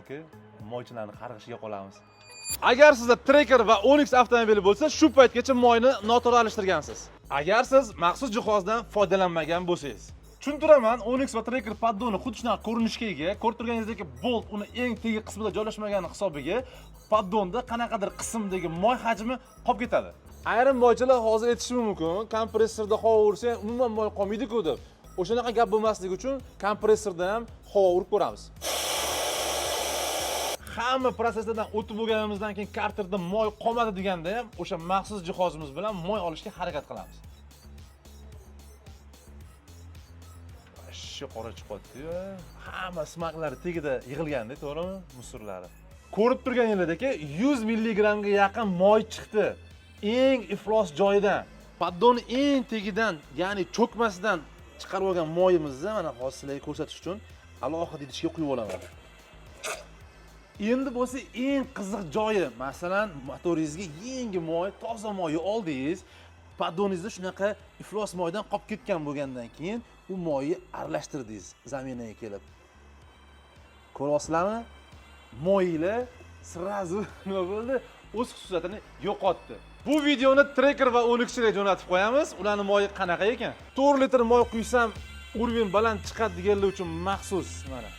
Aka, moychilarni qarg'ishiga qolamiz. Agar sizda Tracker va Onix avtomobili bo'lsa, shu paytgacha moyni noto'g'ri alishtirgansiz. Agar siz maxsus jihozdan foydalanmagan bo'lsangiz. Tushuntiraman, Onix va Tracker poddoni xuddi shunaqa ko'rinishga ega. Ko'rib turganingizdek, bolt uni eng tegi qismida joylashmagani hisobiga poddonda qanaqadir qismdagi moy hajmi qolib ketadi. Ayrim moychilar hozir aytishi mumkin, kompressorda havo ursa ham umuman moy qolmaydi-ku deb. O'shanaqa gap bo'lmasligi uchun kompressorda ham havo urib ko'ramiz. Hamma proseslardan o'tib bo'lganimizdan keyin karterda moy qolmadi deganda ham o'sha maxsus jihozimiz bilan moy olishga harakat qilamiz. Shu qora chiqyapti-yu. Hamma smaklari tagida yig'ilganda, to'g'rimi? Musurlari. Ko'rib turganingizdek, 100 milligramga yaqin moy chiqdi. Eng iflos joyidan, poddonni eng tagidan, ya'ni cho'kmasidan chiqarib olgan moyimizni mana hozir sizlarga ko'rsatish uchun alohida idishga quyib olaman. Endi bo'lsa eng qiziq joyi, masalan, motoringizga yangi moy, toza moy oldingiz, poddoningizda shunaqa iflos moydan qolib ketgan bo'lgandan keyin u moyni aralashtirdingiz заменаga kelib. Ko'ryapsizlarmi? Moylar сразу nima bo'ldi? O'z xususiyatini yo'qotdi. Bu videoni Tracker va Onix'ga jo'natib qo'yamiz. Ularning moyi qanaqa ekan? 4 litr moy quysam, уровень baland chiqadi deganlar uchun maxsus mana.